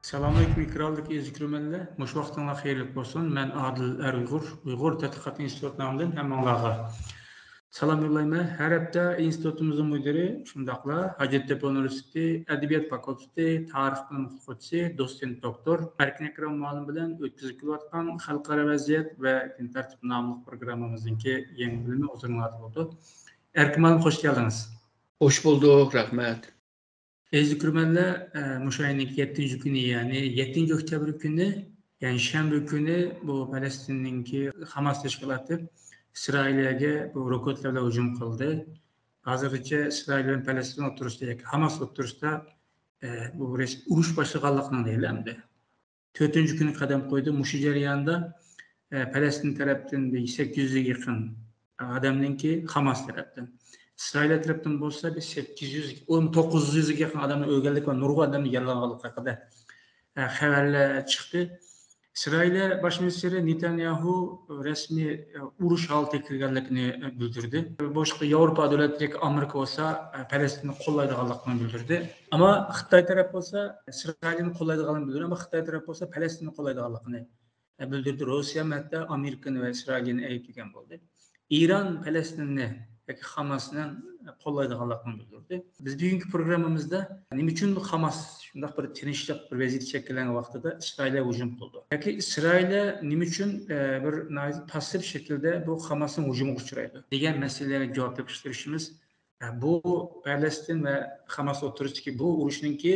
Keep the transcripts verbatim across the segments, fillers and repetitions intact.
ئەسسالامۇئەلەيكۇم، ئىكراملىق ئىزكۈرمەنلەر. مۇشۇ ۋاقتىڭلار خەيرلىك بولسۇن. مەن ئادىل ئەر ئۇيغۇر، ئۇيغۇر تەتقىقات ئىنستىتۇتى نامىدىن ھەممىڭلارغا سالام يوللايمەن. ھەر ھەپتە ئىنستىتۇتىمىزنىڭ مۇدىرى، شۇنداقلا ھاجەتتېپە ئۇنىۋېرسىتېتى ئەدەبىيات فاكۇلتېتى تارىخ بۆلۈم ئوقۇتقۇچىسى، دوتسېنت دوكتور ئەركىن ئەكرەم مۇئەللىم بىلەن ئۆتكۈزۈپ كېلىۋاتقان خەلقئارا ۋەزىيەت ۋە كۈن تەرتىپى ناملىق پروگراممىمىزنىڭكى يېڭى بۆلۈمى ھۇزۇرۇڭلاردا بولىدۇ. ئەركىن مۇئەللىم، خوش كەلدىڭىز. خوش بولدۇق، رەھمەت. ئەزىز كۆرۈرمەنلەر، ئە، مۇشۇ ئاينىڭ يەتتىنچى كۈنى، يەنى يەتتىنچى ئۆكتەبىر كۈنى، يەنى شەنبە كۈنى بۇ پەلەستىننىڭكى خاماس تەشكىلاتى ئىسرائىلىيەگە بۇ روكېتلار بىلەن ھۇجۇم قىلدى. ھازىرغىچە ئىسرائىل بىلەن پەلەستىن ئوتتۇرىسىدا ياكى خاماس ئوتتۇرىسىدا، ئە، بۇ رەس-، ئۇرۇش باشلىغانلىقىنى دەيلى ئەمدى. تۆتىنچى كۈنى قەدەم قويدى. مۇشۇ جەرياندا، ئە، پەلەستىن تەرەپتىن بىر سەككىز يۈزگە يېقىن ئادەمنىڭكى، خاماس تەرەپتىن. ئىسرائىل تەرەپتىن بولسا بىر سەككىز يۈز، ئۇ توققۇز يۈزگە يېقىن ئادەمنى ئۆلگەنلىكى ۋە نۇرغۇن ئادەمنى يارىلانغانلىقى ھەققىدە، ئە، خەۋەرلەر چىقتى. ئىسرائىل باش مىنىستىرى نېتانياھۇ رەسمىي، ئە، ئۇرۇش ھالىتىگە كىرگەنلىكىنى، ئە، بىلدۈردى. باشقا ياۋروپا دۆلەتلىرى، ئامېرىكا بولسا، ئە، پەلەستىننى قوللايدىغانلىقىنى بىلدۈردى. ئەمما خىتاي تەرەپ بولسا ئىسرائىلنى قوللايدىغانلىقىنى بىلدۈردى، ئەمما خىتاي تەرەپ بولسا پەلەستىننى قوللايدىغانلىقىنى، ئە، بىلدۈردى. روسىيەمۇ ھەتتا ئامېرىكىنى ۋە ئىسرائىلنى ئەيىبلىگەن بولدى. ئىران پەلەستىننى ياكى خاماسنى قوللايدىغانلىقىنى بىلدۈردى. بىز بۈگۈنكى پروگراممىمىزدا نېمە ئۈچۈن خاماس شۇنداق بىر تىنچلىق، بىر ۋەزىيەت شەكىللەنگەن ۋاقتىدا ئىسرائىلگە ھۇجۇم قىلىدۇ؟ ياكى ئىسرائىل نېمە ئۈچۈن، ئە، بىر ناھايىتى پاسسىپ شەكىلدە بۇ خاماسنىڭ ھۇجۇمىغا ئۇچرايدۇ دېگەن مەسىلىلەرگە جاۋاب تېپىشقا تىرىشىمىز. ئە، بۇ پەلەستىن ۋە خاماس ئوتتۇرىسىدىكى بۇ ئۇرۇشنىڭكى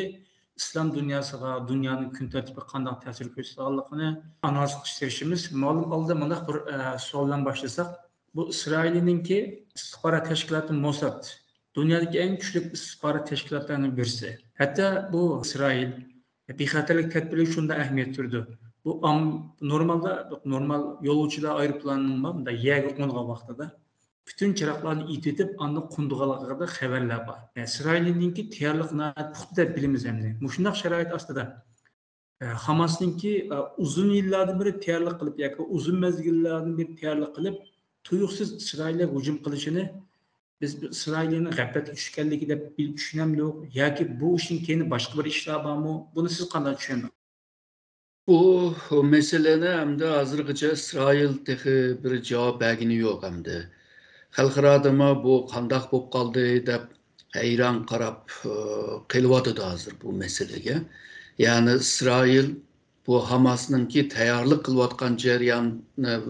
ئىسلام دۇنياسىغا، دۇنيانىڭ كۈن تەرتىپىگە قانداق تەسىر كۆرسىتىدىغانلىقىنى ئانالىز قىلىشقا تىرىشىمىز. مۇئەللىم، ئالدىدا مۇنداق بىر، ئە، سوئال بىلەن باشلىساق، بۇ ئىسرائىلنىڭكى ئىستىخبارات تەشكىلاتى موساد، دۇنيادىكى ئەڭ كۈچلۈك ئىستىخبارات تەشكىلاتلارنىڭ بىرسى. ھەتتا بۇ ئىسرائىل بىخەتەرلىك تەدبىرلىرىگە شۇنداق ئەھمىيەت بېرىدۇ. بۇ ئام-، نورمالدا، نورمال يولۇچىلار ئايروپىلانىنىڭ بۇنداق يەرگە قونغان ۋاقتىدا پۈتۈن چىراغلارنى ئېتىۋېتىپ، ئاندىن قوندۇرغانلىقى ھەققىدە خەۋەرلەر بار. ئە، ئىسرائىلنىڭكى تەييارلىقى ناھايىتى پۇختا دەپ بىلىمىز ئەمدى. مۇشۇنداق شارائىت ئاستىدا، ئە، خاماسنىڭكى، ئە، ئۇزۇن يىللاردىن بېرى تەييارلىق قىلىپ ياكى ئۇزۇن مەزگىللاردىن بېرى تەييارلىق قىلىپ، تۇيۇقسىز ئىسرائىلگە ھۇجۇم قىلىشىنى بىز ئىسرائىلنىڭ غەپلەتكە چۈشكەنلىكى دەپ بىل-، چۈشىنەمدۇق ياكى بۇ ئىشنىڭ كەينىدە باشقا بىر ئىشلار بارمۇ؟ بۇنى سىز قانداق چۈشەندىڭىز؟ بۇ مەسىلىنى ئەمدى ھازىرغىچە ئىسرائىل تېخى بىر جاۋاب بەرگىنى يوق ئەمدى. خەلقئارادىمۇ بۇ قانداق بولۇپ قالدى دەپ ھەيران قاراپ، ئى، قېلىۋاتىدۇ ھازىر بۇ مەسىلىگە. يەنى ئىسرائىل بۇ ھاماسنىڭكى تەييارلىق قىلىۋاتقان جەريان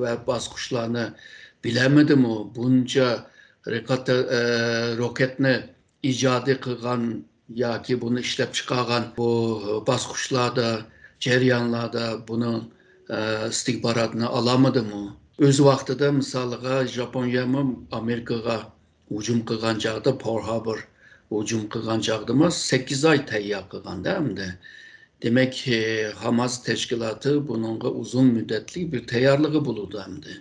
ۋە باسقۇچلارنى بىلەلمىدىمۇ؟ بۇنچە رىقات-، ئە، روكېتنى ئىجادىي قىلغان ياكى بۇنى ئىشلەپ چىقارغان بۇ باسقۇچلاردا، جەريانلاردا بۇنىڭ، ئە، ئىستىخباراتىنى ئالالمىدىمۇ؟ ئۆز ۋاقتىدا مىسالىغا ژاپونىيەمۇ ئامېرىكىغا ھۇجۇم قىلغان چاغدا، پېرل ھاربور ھۇجۇم قىلغان چاغدىمۇ سەككىز ئاي تەييار قىلغاندا ئەمدى. دېمەك، ھاماس تەشكىلاتى بۇنىڭغا ئۇزۇن مۇددەتلىك بىر تەييارلىقى بولىدۇ ئەمدى.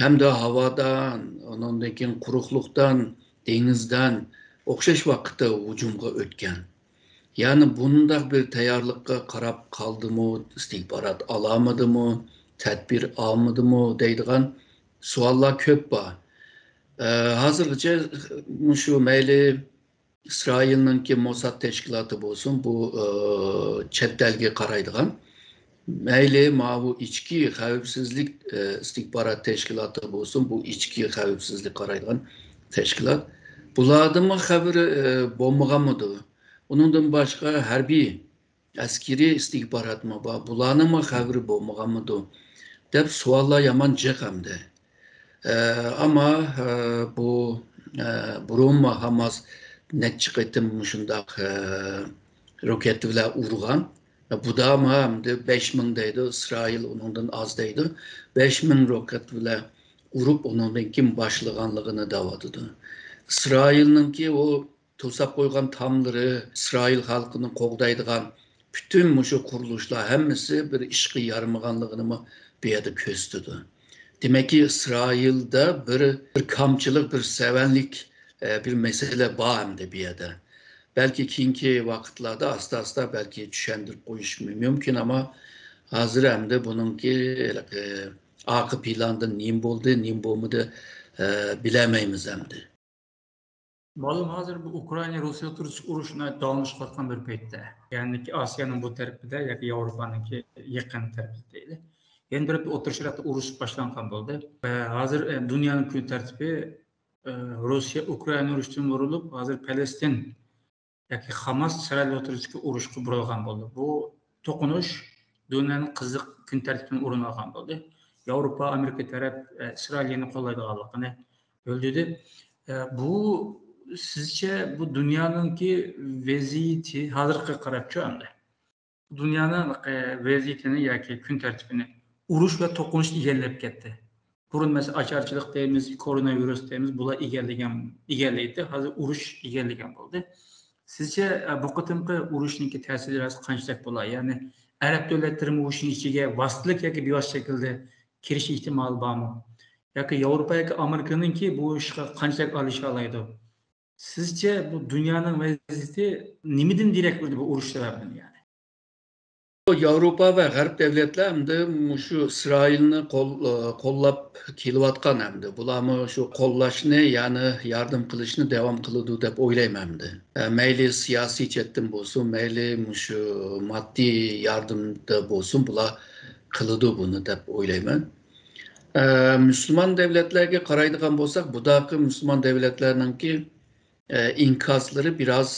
ھەمدە ھاۋادىن، ئۇنىڭدىن كېيىن قۇرۇقلۇقتىن، دېڭىزدىن ئوخشاش ۋاقىتتا ھۇجۇمغا ئۆتكەن. يەنى بۇنداق بىر تەييارلىققا قاراپ قالدىمۇ، ئىستىخبارات ئالالمىدىمۇ، تەدبىر ئالمىدىمۇ دەيدىغان سوئاللار كۆپ بار. ئە، ھازىرغىچە مۇشۇ مەيلى ئىسرائىلنىڭكى موساد تەشكىلاتى بولسۇن، بۇ، ئە، چەت ئەلگە قارايدىغان، مەيلى ماۋۇ ئىچكى خەۋپسىزلىك، ئە، ئىستىخبارات تەشكىلاتى بولسۇن، بۇ ئىچكى خەۋپسىزلىك قارايدىغان تەشكىلات. بۇلاردىنمۇ خەۋىرى، ئە، بولمىغانمىدۇ؟ ئۇنىڭدىن باشقا ھەربىي ئەسكىرىي ئىستىخباراتمۇ بار، بۇلارنىڭمۇ خەۋىرى بولمىغانمىدۇ دەپ سوئاللار يامان جىق ئەمدى. ئە، ئەمما، ئە، بۇ، ئە، بۇرۇنمۇ ھاماس نەچچە قېتىم مۇشۇنداق، ئە، روكېت بىلەن ئۇرغان. بۇدامۇ ئەمدى بەش مىڭ دەيدۇ، ئىسرائىل ئۇنىڭدىن ئاز دەيدۇ. بەش مىڭ روكېت بىلەن ئۇرۇپ، ئۇنىڭدىن كېيىن باشلىغانلىقىنى دەۋاتىدۇ. ئىسرائىلنىڭكى ئۇ توساپ قويغان تاملىرى، ئىسرائىل خەلقىنى قوغدايدىغان پۈتۈن مۇشۇ قۇرۇلۇشلار ھەممىسى بىر ئىشقا يارىمىغانلىقىنىمۇ بۇ يەردە كۆرسىتىدۇ. دېمەككى، ئىسرائىلدا بىر، بىر كامچىلىق، بىر سەۋەنلىك، ئە، بىر مەسىلە بار ئەمدى بۇ يەردە. بەلكى كېيىنكى ۋاقىتلاردا ئاستا-ئاستا بەلكى چۈشەندۈرۈپ قويۇش مۇمكىن، ئەمما ھازىر ئەمدى بۇنىڭكى، ئە، ئارقا پىلاندا نېمە بولدى، نېمە بولمىدى، ئە، بىلەلمەيمىز ئەمدى. مەلۇم، ھازىر بۇ ئۇكرائىنا روسىيە ئوتتۇرىسىدىكى ئۇرۇش ناھايىتى داۋاملىشىۋاتقان بىر پەيتتە. يەنى ئاسىيانىڭ بۇ تەرىپىدە ياكى ياۋروپانىڭكى يېقىن تەرىپىدە دەيلى. يەنە بىر ئوتتۇرا شەرقتە ئۇرۇش باشلانغان بولدى. ھازىر دۇنيانىڭ كۈن تەرتىپى روسىيە ئۇكرائىنا ئۇرۇشىدىن بۇرۇلۇپ، ھازىر پەلەستىن ياكى خاماس ئىسرائىل ئوتتۇرىسىدىكى ئۇرۇشقا بۇرۇلغان بولدى. بۇ توقۇنۇش دۇنيانىڭ قىزىق كۈن تەرتىپىدىن ئورۇن ئالغان بولدى. ياۋروپا، ئامېرىكا تەرەپ ئىسرائىلنى قوللايدىغانلىقىنى بىلدۈردى. بۇ سىزچە بۇ دۇنيانىڭكى ۋەزىيىتى ھازىرغا قاراپچۇ ئەمدى؟ دۇنيانىڭ ۋەزىيىتىنى ياكى كۈن تەرتىپىنى ئۇرۇش ۋە توقۇنۇش ئىگىلەپ كەتتى. بۇرۇن مەسىلەن ئاچارچىلىق دەيمىز، كورونا ۋىرۇس دەيمىز، بۇلار ئىگىلىگەن، ئىگىلەيتتى. ھازىر ئۇرۇش ئىگىلىگەن بولدى. سىزچە بۇ قېتىمقى ئۇرۇشنىڭكى تەسىرى قانچىلىك بولا؟ يەنى ئەرەب دۆلەتلىرىمۇ ئۇرۇشنىڭ ئىچىگە ۋاسىتىلىك ياكى بىۋاسىتە شەكىلدە كىرىش ئېھتىمالى بارمۇ؟ ياكى ياۋروپا ياكى ئامېرىكىنىڭكى بۇ ئىشقا قانچىلىك ئارىلىشالايدۇ؟ سىزچە بۇ دۇنيانىڭ ۋەزىيىتى نېمىدىن دېرەك بېرىدۇ بۇ ئۇرۇش سەۋەبىدىن يەنى؟ ياۋروپا ۋە غەرب دەۋلەتلەر ئەمدى مۇشۇ ئىسرائىلنى قول-، قوللاپ كېلىۋاتقان ئەمدى. بۇلارمۇ شۇ قوللاشنى، يەنى ياردەم قىلىشنى داۋام قىلىدۇ دەپ ئويلايمەن ئەمدى. مەيلى سىياسىي جەھەتتىن بولسۇن، مەيلى مۇشۇ ماددىي ياردەمدە بولسۇن، بۇلار قىلىدۇ بۇنى دەپ ئويلايمەن. مۇسۇلمان دەۋلەتلەرگە قارايدىغان بولساق، بۇداقى مۇسۇلمان دەۋلەتلەرنىڭكى ئىنكاسلىرى بىراز،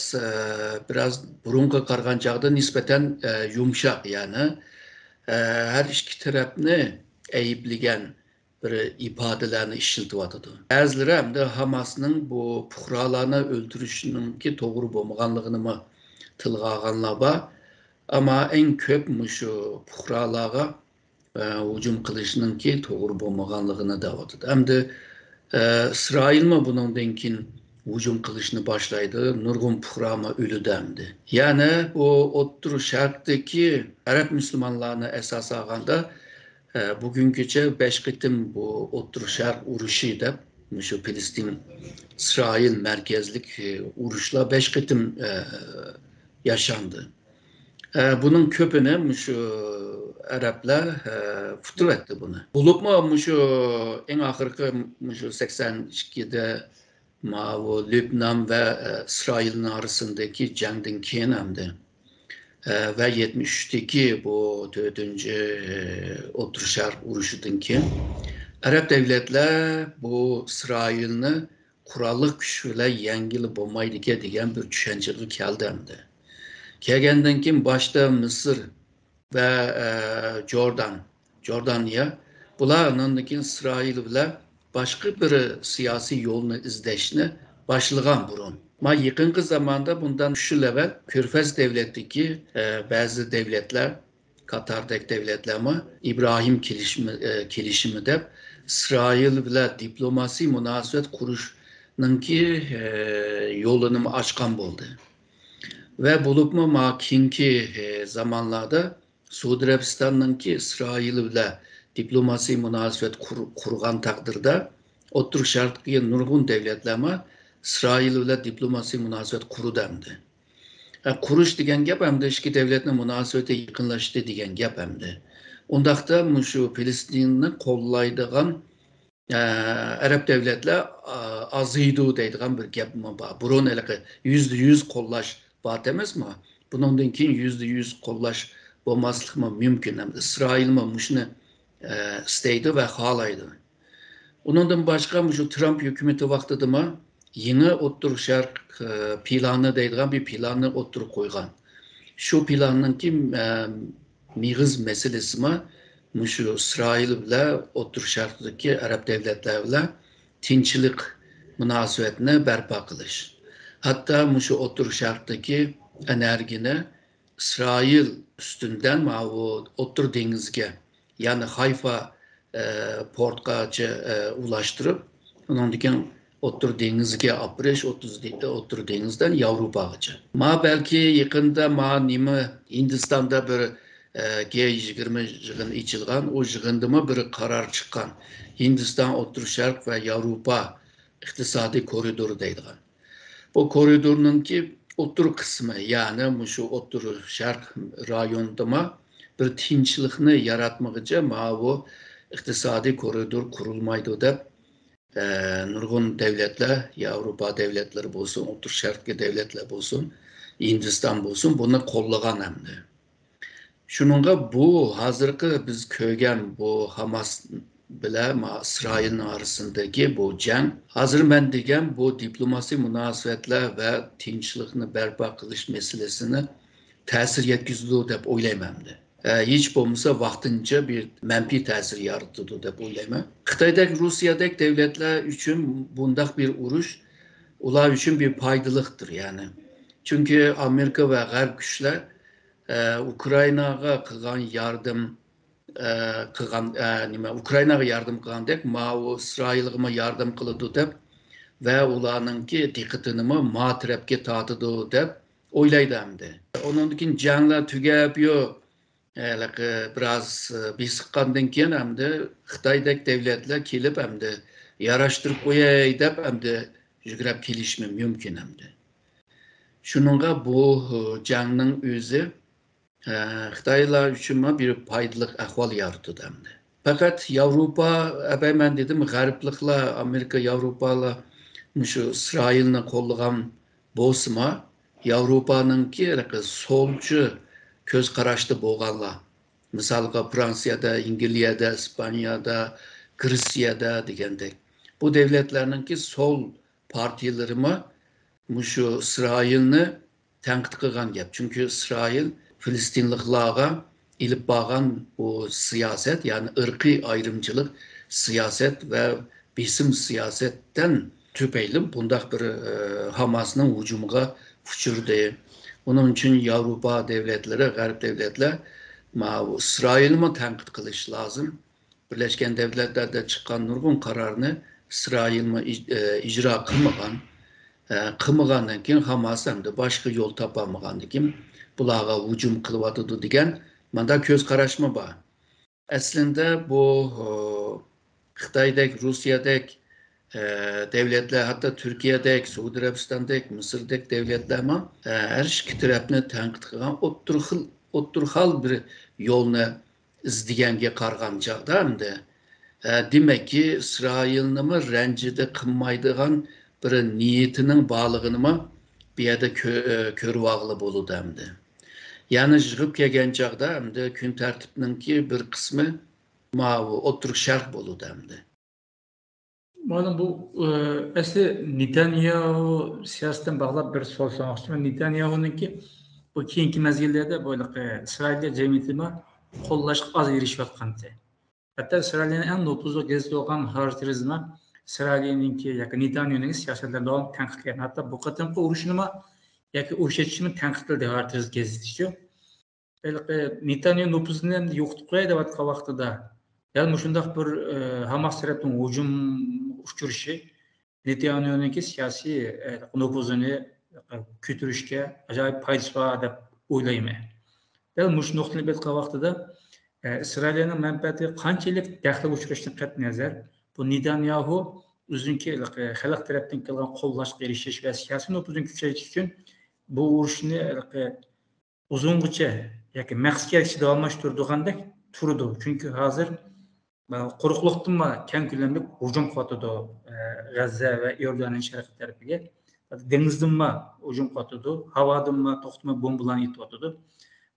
بىراز بۇرۇنقىغا قارىغان چاغدا نىسبەتەن يۇمشاق، يەنى ھەر ئىككى تەرەپنى ئەيىبلىگەن بىر ئىپادىلەرنى ئىشلىتىۋاتىدۇ. بەزىلىرى ئەمدى ھاماسنىڭ بۇ پۇقرالارنى ئۆلتۈرۈشىنىڭكى توغرا بولمىغانلىقىنىمۇ تىلغا ئالغانلار بار. ئەمما ئەڭ كۆپ مۇشۇ پۇقرالارغا ھۇجۇم قىلىشنىڭكى توغرا بولمىغانلىقىنى دەۋاتىدۇ. ئەمدى ئىسرائىلمۇ بۇنىڭدىن كېيىن ھۇجۇم قىلىشنى باشلايدۇ. نۇرغۇن پۇقرامۇ ئۆلىدۇ ئەمدى. يەنى بۇ ئوتتۇرا شەرقتىكى ئەرەب مۇسۇلمانلارنى ئاساس ئالغاندا، بۈگۈنگىچە بەش قېتىم بۇ ئوتتۇرا شەرق ئۇرۇشى دەپ، مۇشۇ پىلىستىن ئىسرائىل مەركەزلىك ئۇرۇشلار بەش قېتىم ياشاندى. بۇنىڭ كۆپىنى مۇشۇ ئەرەبلەر پۇتىۋەتتى بۇنى. بولۇپمۇ مۇشۇ ئەڭ ئاخىرقى مۇشۇ سەكسەن ئىككىدە ماۋۇ لۈبنان ۋە ئىسرائىلنىڭ ئارىسىندىكى جەڭدىن كېيىن ئەمدى ۋە يەتمىش ئۈچتىكى بۇ تۆتىنچى ئوتتۇرا شەرق ئۇرۇشىدىن كېيىن ئەرەب دەۋلەتلەر بۇ ئىسرائىلنى قوراللىق كۈچ بىلەن يەڭگىلى بولمايدىكەن دېگەن بىر چۈشەنچىگە كەلدى ئەمدى. كەلگەندىن كېيىن باشتا مىسىر ۋە جوردان، جوردانىيە، بۇلار ئاندىن كېيىن ئىسرائىل بىلەن باشقا بىر سىياسىي يولنى ئىزدەشنى باشلىغان بۇرۇن. ما يېقىنقى زاماندا بۇندىن ئۈچ يىل ئەۋۋەل كۆرپەز دەۋلەتتىكى بەزى دەۋلەتلەر، قاتاردەك دەۋلەتلەرمۇ ئىبراھىم كېلىشىمى، كېلىشىمى دەپ ئىسرائىل بىلەن دىپلوماسىي مۇناسىۋەت قۇرۇشنىڭكى يولىنىمۇ ئاچقان بولدى. ۋە بولۇپمۇ ما كېيىنكى زامانلاردا سئۇدى ئەرەبىستاننىڭكى ئىسرائىل بىلەن دىپلوماسىي مۇناسىۋەت قۇر-، قۇرغان تەقدىردە ئوتتۇرا شەرقتىكى نۇرغۇن دەۋلەتلەرمۇ ئىسرائىل بىلەن دىپلوماسىي مۇناسىۋەت قۇرىدۇ ئەمدى. قۇرۇش دېگەن گەپ ئەمدى ئىككى دەۋلەتنىڭ مۇناسىۋىتى يېقىنلاشتى دېگەن گەپ ئەمدى. ئۇنداقتا مۇشۇ پىلىستىننى قوللايدىغان ئەرەب دەۋلەتلەر ئازىيىدۇ دەيدىغان بىر گەپمۇ بار. بۇرۇن ھېلىقى يۈزدە يۈز قوللاش بار ئەمەسمۇ؟ بۇنىڭدىن كېيىن يۈزدە يۈز قوللاش بولماسلىقمۇ مۇمكىن. ھەم ئىسرائىلمۇ مۇشۇنى ئىستەيدۇ ۋە خالايدۇ. ئۇنىڭدىن باشقا مۇشۇ ترامپ ھۆكۈمىتى ۋاقتىدىمۇ يېڭى ئوتتۇرا شەرق پىلانى دەيدىغان بىر پىلاننى ئوتتۇرىغا قويغان. شۇ پىلاننىڭكى مېغىز مەسىلىسىمۇ مۇشۇ ئىسرائىل بىلەن ئوتتۇرا شەرقتىكى ئەرەب دەۋلەتلەر بىلەن تىنچلىق مۇناسىۋەتنى بەرپا قىلىش. ھەتتا مۇشۇ ئوتتۇرا شەرقتىكى ئېنېرگىيەنى ئىسرائىل ئۈستۈندىن ماۋۇ ئوتتۇرا دېڭىزگە، يەنى خايفا پورتقىچە ئۇلاشتۇرۇپ، ئۇنىڭدىن كېيىن ئوتتۇرا دېڭىزگە ئاپىرىش، ئوتتۇرا دېڭىزدىن ياۋروپاغىچە. ما بەلكى يېقىندا ما نېمە ھىندىستاندا بىر گې يىگىرمە يىغىن ئېچىلغان، ئۇ يىغىندىمۇ بىر قارار چىققان. ھىندىستان، ئوتتۇرا شەرق ۋە ياۋروپا ئىقتىسادىي كورىدورى دەيدىغان. بۇ كورىدورنىڭكى ئوتتۇرا قىسمى، يەنى مۇشۇ ئوتتۇرا شەرق رايونىدىمۇ بىر تىنچلىقنى ياراتمىغۇچە ماۋۇ ئىقتىسادىي كورىدور قۇرۇلمايدۇ دەپ ئە، نۇرغۇن دەۋلەتلەر، ياۋروپا دەۋلەتلىرى بولسۇن، ئوتتۇرا شەرقتىكى دەۋلەتلەر بولسۇن، ھىندىستان بولسۇن، بۇنى قوللىغان ئەمدى. شۇنىڭغا بۇ ھازىرقى بىز كۆرگەن بۇ ھاماس بىلەن ما-، ئىسرائىلنىڭ ئارىسىدىكى بۇ جەڭ، ھازىر مەن دېگەن بۇ دىپلوماسىي مۇناسىۋەتلەر ۋە تىنچلىقنى بەرپا قىلىش مەسىلىسىنى تەسىر يەتكۈزىدۇ دەپ ئويلايمەن ئەمدى. ئە، ھېچ بولمىسا ۋاقتىنچە بىر مەنپىي تەسىر يارىتىدۇ دەپ ئويلايمەن. خىتايدەك، روسىيەدەك دەۋلەتلەر ئۈچۈن بۇنداق بىر ئۇرۇش ئۇلار ئۈچۈن بىر پايدىلىقتۇر، يەنى. چۈنكى ئامېرىكا ۋە غەرب كۈچلەر، ئە، ئۇكرائىناغا قىلغان ياردەم، ئە، قىلغان، ئە، نېمە، ئۇكرائىناغا ياردەم قىلغاندەك، ماۋۇ ئىسرائىلغىمۇ ياردەم قىلىدۇ دەپ ۋە ئۇلارنىڭكى دىققىتىنىمۇ ما تەرەپكە تارتىدۇ دەپ ئويلايدۇ ئەمدى. ئۇنىڭدىن كېيىن جەڭلەر تۈگەپ، يو، ھېلىقى بىراز، ئە، بېسىققاندىن كېيىن ئەمدى خىتايدەك دەۋلەتلەر كېلىپ ئەمدى ياراشتۇرۇپ قوياي دەپ ئەمدى يۈگرەپ كېلىشىمۇ مۇمكىن ئەمدى. شۇنىڭغا بۇ، ئە، جەڭنىڭ ئۆزى، ئە، خىتايلار ئۈچۈنمۇ بىر پايدىلىق ئەھۋال يارىتىدۇ ئەمدى. پەقەت ياۋروپا، ئەبەي مەن دېدىم، غەربلىكلەر، ئامېرىكا، ياۋروپالار مۇشۇ ئىسرائىلنى قوللىغان بولسىمۇ، ياۋروپانىڭكى ھېلىقى سولچۇ كۆز قاراشتا بولغانلار، مىسالغا، فرانسىيەدە، ئەنگلىيەدە، ئىسپانىيەدە، گرېتسىيەدە دېگەندەك، بۇ دەۋلەتلەرنىڭكى سول پارتىيىلىرىمۇ مۇشۇ ئىسرائىلنى تەنقىد قىلغان گەپ. چۈنكى ئىسرائىل فىلىستىنلىقلارغا ئېلىپ بارغان بۇ سىياسەت، يەنى ئىرقىي ئايرىمچىلىق سىياسەت ۋە بېسىم سىياسەتتىن تۈپەيلى بۇنداق بىر، ئە، ھاماسنىڭ ھۇجۇمىغا ئۇچرىدى. ئۇنىڭ ئۈچۈن ياۋروپا دەۋلەتلىرى، غەرب دەۋلەتلەر ماۋۇ ئىسرائىلمۇ تەنقىد قىلىش لازىم. بىرلەشكەن دەۋلەتلەردە چىققان نۇرغۇن قارارنى ئىسرائىلمۇ ئىج-، ئە، ئىجرا قىلمىغان. ئە، قىلمىغاندىن كېيىن ھاماس ئەمدى باشقا يول تاپالمىغاندىن كېيىن بۇلارغا ھۇجۇم قىلىۋاتىدۇ دېگەن مانداق كۆز قاراشمۇ بار. ئەسلىندە بۇ، ئۇ، خىتايدەك، روسىيەدەك، ئە، دەۋلەتلەر، ھەتتا تۈركىيەدەك، سەئۇدى ئەرەبىستاندەك، مىسىردەك دەۋلەتلەرمۇ، ئە، ھەر ئىككى تەرەپنى تەنقىد قىلغان ئوتتۇرا خىل، ئوتتۇرا خىل بىر يولنى ئىزدىگەنگە قارىغان چاغدا ئەمدى، ئە، دېمەككى، ئىسرائىلنىمۇ رەنجىدە قىلمايدىغان بىر نىيىتىنىڭ بارلىقىنىمۇ بۇ يەردە كۆ-، ئە، كۆرۈۋالغىلى بولىدۇ ئەمدى. يەنى يىغىپ كەلگەن چاغدا ئەمدى كۈن تەرتىپنىڭكى بىر قىسمى ماۋۇ ئوتتۇرا شەرق بولىدۇ ئەمدى. مۇئەللىم، بۇ، ئە، ئەسلى نېتانياھۇ سىياسىتىدىن باغلاپ بىر سوئال سورىماقچىمەن. نېتانياھۇنىڭكى بۇ كېيىنكى مەزگىللەردە بۇ ھېلىقى ئىسرائىلگە جەمئىيىتىمۇ قوللاشقا ئاز ئېرىشىۋاتقانتى. ھەتتا ئىسرائىلنىڭ ئەڭ نوپۇزلۇق گېزىتى بولغان ھارت نيۇزمۇ ئىسرائىلنىڭكى ياكى نېتانياھۇنىڭ سىياسەتلىرىنى داۋاملىق تەنقىدلىگەن. ھەتتا بۇ قېتىمقى ئۇرۇشنىمۇ ياكى ئۇرۇش ئېچىشنىمۇ تەنقىدلىدى ھارت نيۇز گېزىتىچۇ. ھېلىقى نېتانياھۇ نوپۇزىنى ئەمدى يوقىتىپ قوياي دەۋاتقان ۋاقتىدا، دەل مۇشۇنداق بىر، ئە، ھاماس تەرەپتىن ھۇجۇمغا ئۇچرىشى نېتانياھۇنىڭكى سىياسىي، ئە، نوپۇزىنى، ئە، كۆتۈرۈشكە ئاجايىپ پايدىسى بار دەپ ئويلايمەن. دەل مۇشۇ نۇقتىنى بىلىۋاتقان ۋاقتىدا، ئە، ئىسرائىلىيەنىڭ مەنپەئەتىگە قانچىلىك دەخلى ئۇچرىشىدىن قەتئىينەزەر، بۇ نېتانياھۇ ئۆزىنىڭكى ھېلىقى خەلق تەرەپتىن كېلىدىغان قوللاشقا ئېرىشىش ۋە سىياسىي نوپۇزىنى كۈچەيتىش ئۈچۈن بۇ ئۇرۇشنى ھېلىقى ئۇزۇنغىچە ياكى مەقسەتكە يەتكۈچە داۋاملاشتۇرىدىغاندەك تۇرىدۇ. چۈنكى ھازىر، ئە، قۇرۇقلۇقتىنمۇ كەڭ كۆلەملىك ھۇجۇم قىلىۋاتىدۇ، ئە، غەززە ۋە ئىئوردانىيە شەرقىي تەرىپىگە. دېڭىزدىنمۇ ھۇجۇم قىلىۋاتىدۇ، ھاۋادىنمۇ توختىماي بومبىلارنى ئېتىۋاتىدۇ.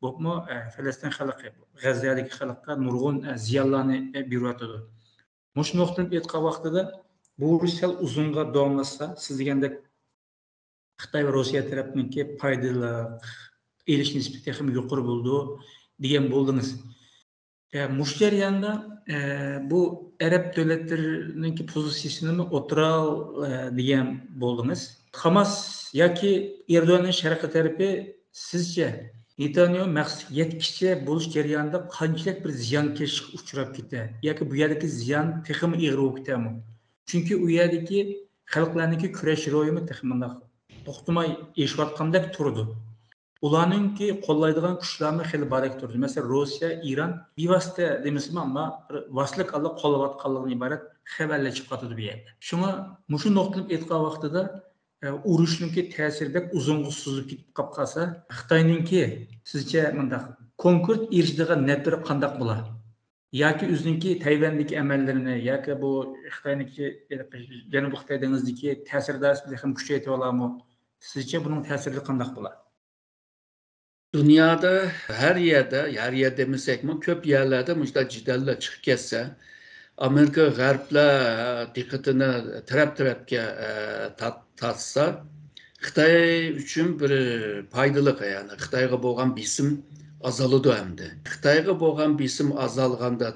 بولۇپمۇ، ئە، فەلەستىن خەلقى، غەززەدىكى خەلققە نۇرغۇن، ئە، زىيانلارنى، ئە، بېرىۋاتىدۇ. مۇشۇ نۇقتىدىن ئېيتقان ۋاقتىدا بۇ ئۇرۇش سەل ئۇزۇنغا داۋاملاشسا، سىز دېگەندەك خىتاي ۋە روسىيە تەرەپنىڭكى پايدىلىق ئېلىش نىسبىتى تېخىمۇ يۇقىرى بولىدۇ دېگەن بولدىڭىز. ئە، مۇشۇ جەرياندا، ئە، بۇ ئەرەب دۆلەتلىرىنىڭكى پوزىتسىيىسىنىمۇ ئوتتۇرا، ئە، دېگەن بولدىڭىز. ھاماس ياكى ئېردوغاننىڭ شەرقىي تەرىپى سىزچە نېتانياھۇ مەقسىتىگە يەتكىچە بولۇش جەريانىدا قانچىلىك بىر زىيانكەشلىككە ئۇچراپ كېتە؟ ياكى بۇ يەردىكى زىيان تېخىمۇ ئېغىر بولۇپ كېتەمۇ؟ چۈنكى ئۇ يەردىكى خەلقلەرنىڭكى كۈرەش روھىمۇ تېخى مۇنداق توختىماي ئېشىۋاتقاندەك تۇرىدۇ. ئۇلارنىڭكى قوللايدىغان كۈچلەرمۇ خېلى باردەك تۇرىدۇ. مەسىلەن، روسىيە، ئىران بىۋاسىتە دېمىسىمۇ، ئەمما بىر ۋاسىتىلىك ھالدا قوللاۋاتقانلىقىدىن ئىبارەت خەۋەرلەر چىقىۋاتىدۇ بۇ يەردە. شۇڭا مۇشۇ نۇقتىدىن ئېيتقان ۋاقتىدا، ئە، ئۇرۇشنىڭكى تەسىرى بەك ئۇزۇنغا سوزۇلۇپ كېتىپ قاپ قالسا، خىتاينىڭكى سىزچە مۇنداق كونكرېت ئېرىشىدىغان نەپلىرى قانداق بولا؟ ياكى ئۆزىنىڭكى تەيۋەندىكى ئەمەللىرىنى ياكى بۇ خىتاينىڭكى، جەنۇبىي خىتاي دېڭىزىدىكى تەسىر دائىرىسىنى تېخىمۇ كۈچەيتىۋالارمۇ؟ سىزچە بۇنىڭ تەسىرى قانداق بولار؟ دۇنيادا ھەر يەردە، ھەر يەر دېمىسەكمۇ، كۆپ يەرلەردە مۇشۇنداق جېدەللەر چىقىپ كەتسە، ئامېرىكا غەربلەر دىققىتىنى تەرەپ-تەرەپكە، ئە، تارت-، تارتسا، خىتاي ئۈچۈن بىر پايدىلىق، يەنى خىتايغا بولغان بېسىم ئازالىدۇ ئەمدى. خىتايغا بولغان بېسىم ئازالغاندا،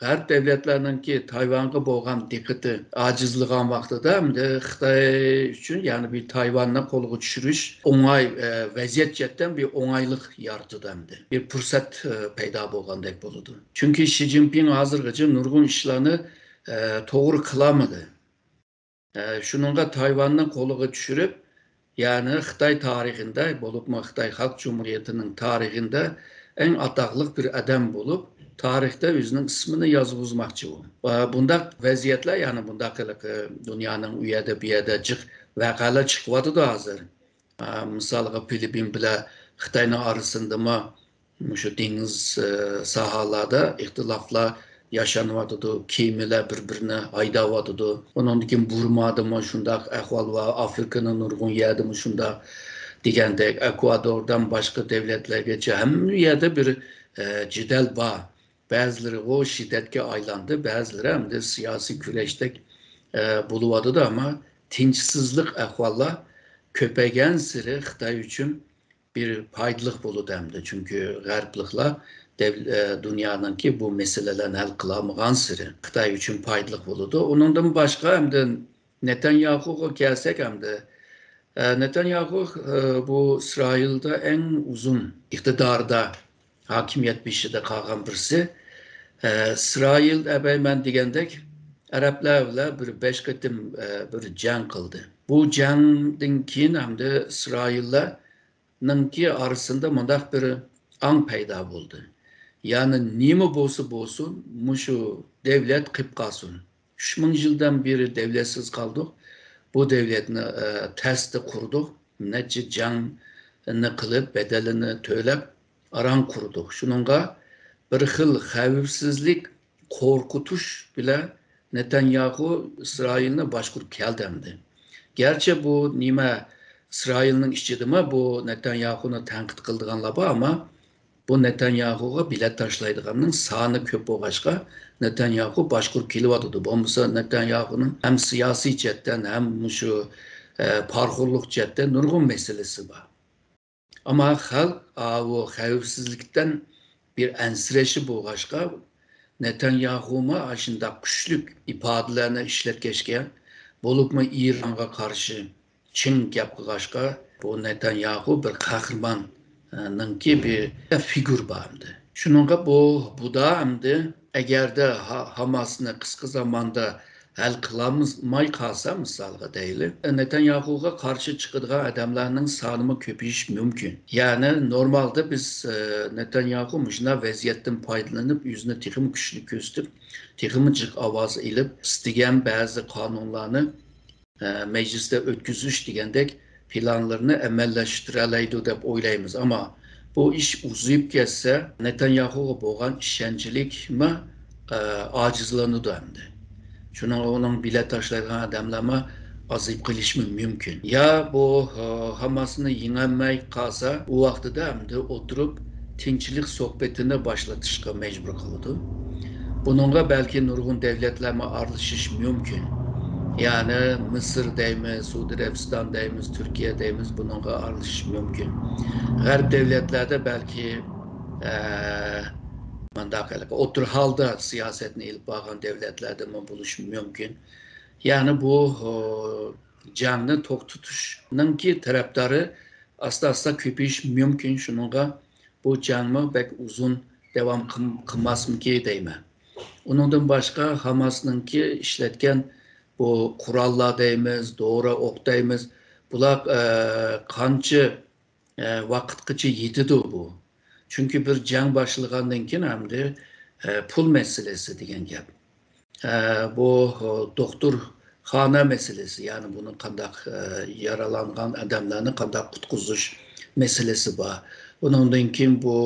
غەرب دۆلەتلەرنىڭكى تايۋانغا بولغان دىققىتى ئاجىزلىغان ۋاقتىدا، ئەمدى خىتاي ئۈچۈن، يەنى بىر تايۋاننى قولغا چۈشۈرۈش ئوڭاي، ئە، ۋەزىيەت جەھەتتىن بىر ئوڭايلىق يارىتىدۇ ئەمدى. بىر پۇرسەت، ئە، پەيدا بولغاندەك بولىدۇ. چۈنكى شى جىنپىڭ ھازىرغىچە نۇرغۇن ئىشلارنى، ئە، توغرا قىلالمىدى. ئە، شۇنىڭغا تايۋاننى قولىغا چۈشۈرۈپ، يەنى خىتاي تارىخىندا، بولۇپمۇ خىتاي خەلق جۇمھۇرىيىتىنىڭ تارىخىندا ئەڭ ئاتاقلىق بىر ئادەم بولۇپ، تارىختا ئۆزىنىڭ ئىسمىنى يازغۇزماقچى ئۇ. ۋە بۇنداق ۋەزىيەتلەر، يەنى بۇنداق ھېلىقى دۇنيانىڭ ئۇ يەردە، بۇ يەردە جىق ۋەقەلەر چىقىۋاتىدۇ ھازىر. ئا، مىسالغا، فىلىپپىن بىلەن خىتاينىڭ ئارىسىندىمۇ مۇشۇ دېڭىز، ئە، ساھەلەردە ئىختىلاپلار ياشىنىۋاتىدۇ، كېمىلەر بىر-بىرىنى ھەيدەۋاتىدۇ. ئۇنىڭدىن كېيىن بۇرمادىمۇ شۇنداق ئەھۋال بار، ئافرىكىنىڭ نۇرغۇن يەردىمۇ شۇنداق دېگەندەك، ئەكۋادوردىن باشقا دۆلەتلەرگىچە ھەممە يەردە بىر، ئە، جېدەل بار. بەزىلىرى ئۇ شىددەتكە ئايلاندى، بەزىلىرى ئەمدى سىياسىي كۈرەشتەك، ئە، بولۇۋاتىدۇ. ئەمما تىنچسىزلىق ئەھۋاللار كۆپەيگەنسېرى خىتاي ئۈچۈن بىر پايدىلىق بولىدۇ ئەمدى. چۈنكى غەربلىكلەر دەۋ-، ئە، دۇنيانىڭكى بۇ مەسىلىلەرنى ھەل قىلالمىغانسېرى خىتاي ئۈچۈن پايدىلىق بولىدۇ. ئۇنىڭدىن باشقا ئەمدى نېتانياخۇغا كەلسەك ئەمدى، ئە، نېتانياخۇ، ئە، بۇ ئىسرائىلدا ئەڭ ئۇزۇن ئىقتىداردا، ھاكىمىيەت بېشىدا قالغان بىرسى. ئە، ئىسرائىل ئەبەيمەن دېگەندەك ئەرەبلەر بىلەن بىر بەش قېتىم، ئە، بىر جەڭ قىلدى. بۇ جەڭدىن كېيىن ئەمدى ئىسرائىللارنىڭكى ئارىسىندا مۇنداق بىر ئاڭ پەيدا بولدى. يەنى نېمە بولسا بولسۇن، مۇشۇ دەۋلەت قېلىپ قالسۇن. ئۈچ مىڭ يىلدىن بېرى دەۋلەتسىز قالدۇق. بۇ دەۋلەتنى، ئە، تەستە قۇردۇق. نەچچە جەڭنى قىلىپ، بەدىلىنى تۆلەپ، ئاران قۇردۇق. شۇنىڭغا بىر خىل خەۋپسىزلىك، قورقۇتۇش بىلەن نېتانياخۇ ئىسرائىلنى باشقۇرۇپ كەلدى ئەمدى. گەرچە بۇ نېمە، ئىسرائىلنىڭ ئىچىدىمۇ بۇ نېتانياخۇنى تەنقىد قىلىدىغانلار بار، ئەمما بۇ نېتانياخۇغا بېلەت تاشلايدىغاننىڭ سانى كۆپ بولغاچقا، نېتانياخۇ باشقۇرۇپ كېلىۋاتىدۇ. بولمىسا نېتانياخۇنىڭ ھەم سىياسىي جەھەتتىن، ھەم مۇشۇ، ئە، پارىخورلۇق جەھەتتىن نۇرغۇن مەسىلىسى بار. ئەمما خەلق ئاۋۇ خەۋپسىزلىكتىن بىر ئەنسىرەشى بولغاچقا، نېتانياخۇمۇ ئاشۇنداق كۈچلۈك ئىپادىلەرنى ئىشلەتكەچكە، بولۇپمۇ ئىرانغا قارشى چىڭ گەپ قىلغاچقا، بۇ نېتانياخۇ بىر قەھرىماننىڭكى بىر فىگۇر بار ئەمدى. شۇنىڭغا بۇ، بۇدا ئەمدى ئەگەردە ھا-، ھاماسنى قىسقا زاماندا ھەل قىلالماي قالسا، مىسالغا دەيلى، نېتانياخۇغا قارشى چىقىدىغان ئادەملەرنىڭ سانىمۇ كۆپىيىشى مۇمكىن. يەنى نورمالدا بىز، ئە، نېتانياخۇ مۇشۇنداق ۋەزىيەتتىن پايدىلىنىپ، ئۆزىنى تېخىمۇ كۈچلۈك كۆرسىتىپ، تېخىمۇ جىق ئاۋاز ئېلىپ، ئىستىگەن بەزى قانۇنلارنى، ئە، مەجلىستە ئۆتكۈزۈش دېگەندەك پىلانلىرىنى ئەمەلىيلەشتۈرەلەيدۇ دەپ ئويلايمىز. ئەمما بۇ ئىش ئۇزىيىپ كەتسە، نېتانياخۇغا بولغان ئىشەنچلىكمۇ، ئە، ئاجىزلىنىدۇ ئەمدى. شۇنىڭغا ئۇنىڭ بېلەت تاشلايدىغان ئادەملەرمۇ ئازىيىپ قېلىشىمۇ مۇمكىن. يا بۇ، ئە، ھاماسنى يېڭەلمەي قالسا، ئۇ ۋاقتىدا ئەمدى ئولتۇرۇپ تىنچلىق سۆھبىتىنى باشلىتىشقا مەجبۇر قىلىدۇ. بۇنىڭغا بەلكى نۇرغۇن دۆلەتلەرمۇ ئارىلىشىشى مۇمكىن. يەنى مىسىر دەيمىز، سئۇدى ئەرەبىستان دەيمىز، تۈركىيە دەيمىز، بۇنىڭغا ئارىلىشىشى مۇمكىن. غەرب دۆلەتلەردە بەلكى، ئە، مۇنداق ھېلىقى ئوتتۇرا ھالدا سىياسەتنى ئېلىپ بارغان دۆلەتلەردىمۇ بولۇشى مۇمكىن. يەنى بۇ، ئۇ، جەڭنى توختىتىشنىڭكى تەرەپدارى ئاستا-ئاستا كۆپىيىشى مۇمكىن. شۇنىڭغا بۇ جەڭمۇ بەك ئۇزۇن داۋام قىل-، قىلماسمىكى دەيمەن. ئۇنىڭدىن باشقا ھاماسنىڭكى ئىشلەتكەن بۇ قوراللار دەيمىز، دورا ئوق دەيمىز، بۇلار، ئە، قانچە، ئە، ۋاقىتقىچە يېتىدۇ بۇ؟ چۈنكى بىر جەڭ باشلىغاندىن كېيىن ئەمدى، ئە، پۇل مەسىلىسى دېگەن گەپ. ئە، بۇ، ئە، دوختۇرخانا مەسىلىسى، يەنى بۇنى قانداق، ئە، يارىلانغان ئادەملەرنى قانداق قۇتقۇزۇش مەسىلىسى بار. ئۇنىڭدىن كېيىن بۇ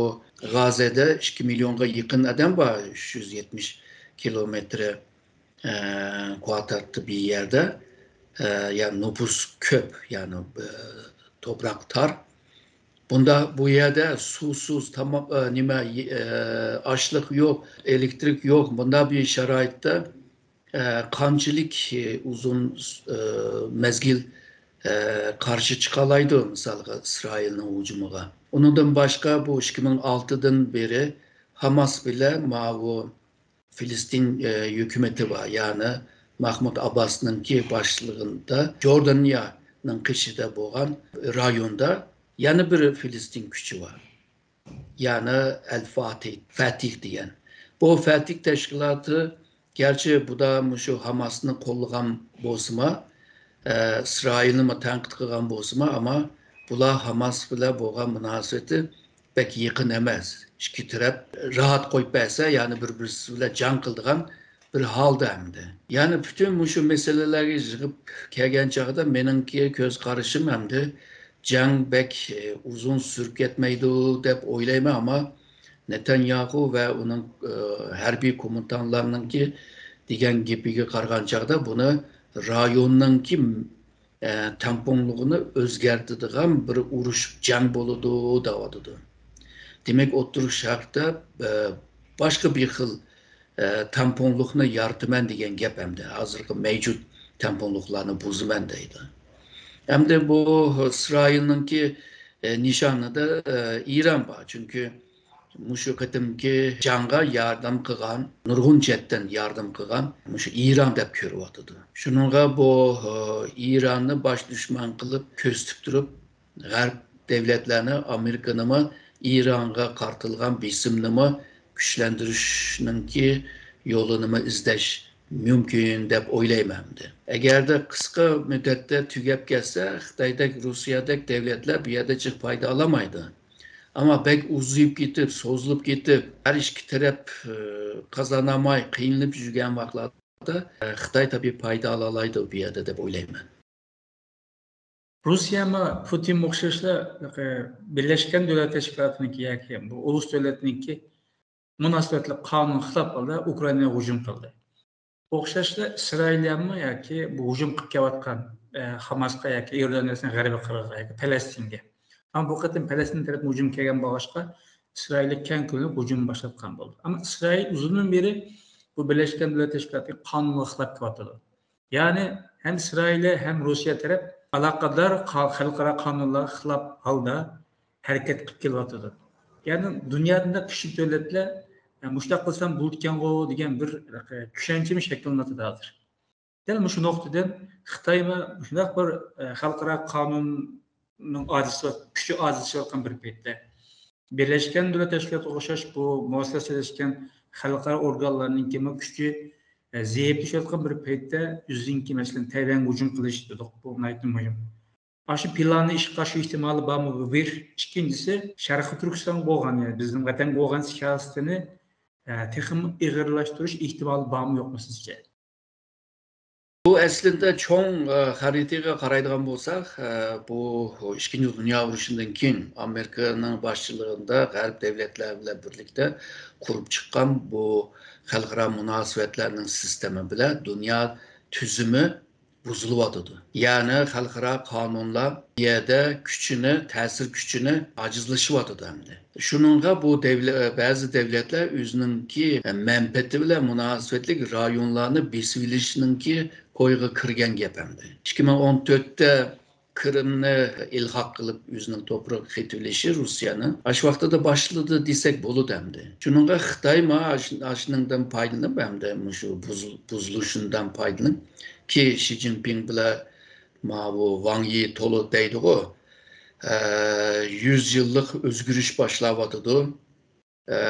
غازەدە ئىككى مىليونغا يېقىن ئادەم بار، ئۈچ يۈز يەتمىش كىلومېتىر، ئە، كۋادراتلىق بىر يەردە، ئە، يەنى نوپۇس كۆپ، يەنى، ئە، توپراق تار. بۇندا، بۇ يەردە سۇسىز، تاماق، ئە، نېمە، ئە، ئاشلىق يوق، ئېلېكتىرىك يوق. بۇنداق بىر شارائىتتا، ئە، قانچىلىك، ئە، ئۇزۇن، ئە، مەزگىل، ئە، قارشى چىقالايدۇ، مىسالغا، ئىسرائىلنىڭ ھۇجۇمىغا؟ ئۇنىڭدىن باشقا، بۇ ئىككى مىڭ ئالتىدىن بېرى ھاماس بىلەن ماۋۇ فىلىستىن، ئە، ھۆكۈمىتى بار، يەنى مەھمۇد ئابباسنىڭكى باشلىقىدا جوردانىيەنىڭ قېشىدا بولغان رايوندا يەنە بىر فىلىستىن كۈچى بار. يەنى ئەل فاتىھ، فەتىھ دېگەن. بۇ فەتىھ تەشكىلاتى گەرچە بۇدا مۇشۇ ھاماسنى قوللىغان بولسىمۇ، ئە، ئىسرائىلنىمۇ تەنقىد قىلغان بولسىمۇ، ئەمما بۇلار ھاماس بىلەن بولغان مۇناسىۋىتى بەك يېقىن ئەمەس. ئىككى تەرەپ راھەت قويۇپ بەرسە، يەنى بىر-بىرسى بىلەن جەڭ قىلىدىغان بىر ھالدا ئەمدى. يەنى پۈتۈن مۇشۇ مەسىلىلەرگە يىغىپ كەلگەن چاغدا مېنىڭكى كۆز قارىشىم ئەمدى جەڭ بەك، ئە، ئۇزۇن سۈرۈپ كەتمەيدۇ دەپ ئويلايمەن، ئەمما نېتانياھۇ ۋە ئۇنىڭ، ئە، ھەربىي كومېندانلارنىڭكى دېگەن گېپىگە قارىغان چاغدا بۇنى رايوننىڭكى، ئە، تەڭپۇڭلۇقىنى ئۆزگەرتىدىغان بىر ئۇرۇش، جەڭ بولىدۇ دەۋاتىدۇ. دېمەك، ئوتتۇرا شەرقتە، ئە، باشقا بىر خىل، ئە، تەڭپۇڭلۇقنى يارىتىمەن دېگەن گەپ ئەمدى. ھازىرقى مەۋجۇت تەڭپۇڭلۇقلارنى بۇزىمەن دەيدۇ. ئەمدى بۇ ئىسرائىلنىڭكى، ئە، نىشانىدا، ئە، ئىران بار. چۈنكى مۇشۇ قېتىمقى جەڭگە ياردەم قىلغان، نۇرغۇن جەھەتتىن ياردەم قىلغان مۇشۇ ئىران دەپ كۆرۈۋاتىدۇ. شۇنىڭغا بۇ، ئە، ئىراننى باش دۈشمەن قىلىپ كۆرسىتىپ تۇرۇپ، غەرب دۆلەتلەرنى، ئامېرىكىنىمۇ ئىرانغا قارىتىلغان بېسىمنىمۇ كۈچلەندۈرۈشنىڭكى يولىنىمۇ ئىزدەش مۇمكىن دەپ ئويلايمەن ئەمدى. ئەگەردە قىسقا مۇددەتتە تۈگەپ كەتسە، خىتايدەك، روسىيەدەك دۆلەتلەر بۇ يەردە جىق پايدا ئالالمايدۇ. ئەمما بەك ئۇزىيىپ كېتىپ، سوزۇلۇپ كېتىپ، ھەر ئىككى تەرەپ، ئى، قازانالماي قىينىلىپ يۈرگەن ۋاقىتلاردا، ئى، خىتاي تەبىئىي پايدا ئالالايدۇ بۇ يەردە دەپ ئويلايمەن. روسىيەمۇ پۇتىنغا ئوخشاشلا، ئى، بىرلەشكەن دۆلەت تەشكىلاتىنىڭكى ياكى بۇ ئۇلۇس دۆلەتنىڭكى مۇناسىۋەتلىك قانۇنغا خىلاپ ھالدا ئۇكرائىناغا ھۇجۇم قىلدى. ئوخشاشلا ئىسرائىلىيەمۇ ياكى بۇ ھۇجۇم قىلىپ كېلىۋاتقان، ئە، خاماسقا ياكى ئىيوردانىيەسىنىڭ غەربىي قىرغىقىغا ياكى پەلەستىنگە. ئەمما بۇ قېتىم پەلەستىن تەرەپتىن ھۇجۇم كەلگەن بولغاچقا، ئىسرائىلگە كەڭ كۆلەملىك ھۇجۇم باشلاتقان بولدى. ئەمما ئىسرائىل ئۇزۇندىن بېرى بۇ بىرلەشكەن دۆلەت تەشكىلاتىنىڭ قانۇنىغا خىلاپ كېلىۋاتىدۇ. يەنى ھەم ئىسرائىلىيە، ھەم روسىيە تەرەپ ئالاقىدار قا-، خەلقئارا قانۇنلارغا خىلاپ ھالدا ھەرىكەت قىلىپ كېلىۋاتىدۇ. يەنى دۇنيادا كۈچلۈك دۆلەتلەر، ئە، مۇشۇنداق قىلسام بولىدىكەنغۇ دېگەن بىر، ئە، چۈشەنچىمۇ شەكىللىنىۋاتىدۇ ھازىر. دەل مۇشۇ نۇقتىدىن خىتايمۇ مۇشۇنداق بىر، ئە، خەلقئارا قانۇننىڭ ئاجىزلىشىۋات-، كۈچى ئاجىزلىشىۋاتقان بىر پەيتتە، بىرلەشكەن دۆلەت تەشكىلاتىغا ئوخشاش بۇ مۇئەسسەسىلەشكەن خەلقئارا ئورگانلارنىڭكىمۇ كۈچى، ئە، زەئىپلىشىۋاتقان بىر پەيتتە ئۆزىنىڭكى، مەسىلەن، تەيۋەنگە ھۇجۇم قىلىش دېدۇق، بۇ ناھايىتى مۇھىم. ئاشۇ پىلاننى ئىشقا ئاشۇرۇش ئېھتىمالى بارمۇ؟ بۇ بىر. ئىككىنچىسى، شەرقىي تۈركىستانغا بولغان، يەنى بىزنىڭ ۋەتەنگە بولغان سىياسىتىنى، ئە، تېخىمۇ ئېغىرلاشتۇرۇش ئېھتىمالى بارمۇ يوقمۇ سىزچە؟ بۇ ئەسلىدە چوڭ، ئە، خەرىتىگە قارايدىغان بولساق، ئە، بۇ ئىككىنچى دۇنيا ئۇرۇشىدىن كېيىن ئامېرىكىنىڭ باشچىلىقىدا غەرب دۆلەتلەر بىلەن بىرلىكتە قۇرۇپ چىققان بۇ خەلقئارا مۇناسىۋەتلەرنىڭ سىستېما بىلەن دۇنيا تۈزۈمى بۇزۇلۇۋاتىدۇ. يەنى خەلقئارا قانۇنلار بۇ يەردە كۈچىنى، تەسىر كۈچىنى ئاجىزلىشىۋاتىدۇ ئەمدى. شۇنىڭغا بۇ دەۋلە-، بەزى دۆلەتلەر ئۆزىنىڭكى مەنپەئەتى بىلەن مۇناسىۋەتلىك رايونلارنى بېسىۋېلىشنىڭكى كويىغا كىرگەن گەپ ئەمدى. ئىككى مىڭ ئون تۆتتە قىرىمنى ئىلھاق قىلىپ ئۆزىنىڭ توپرىقىغا قېتىۋېلىشى روسىيەنىڭ ئاشۇ ۋاقتىدا باشلىدى دېسەك بولىدۇ ئەمدى. شۇنىڭغا خىتايمۇ ئاش-، ئاشۇنىڭدىن پايدىلىنىپ ئەمدى مۇشۇ بۇزۇل-، بۇزۇلۇشىندىن پايدىلىنىپ كى شى جىنپىڭ بىلەن ماۋۇ ۋاڭ يى تولۇ دەيدىغۇ، ئە، يۈز يىللىق ئۆزگىرىش باشلاۋاتىدۇ. ئە،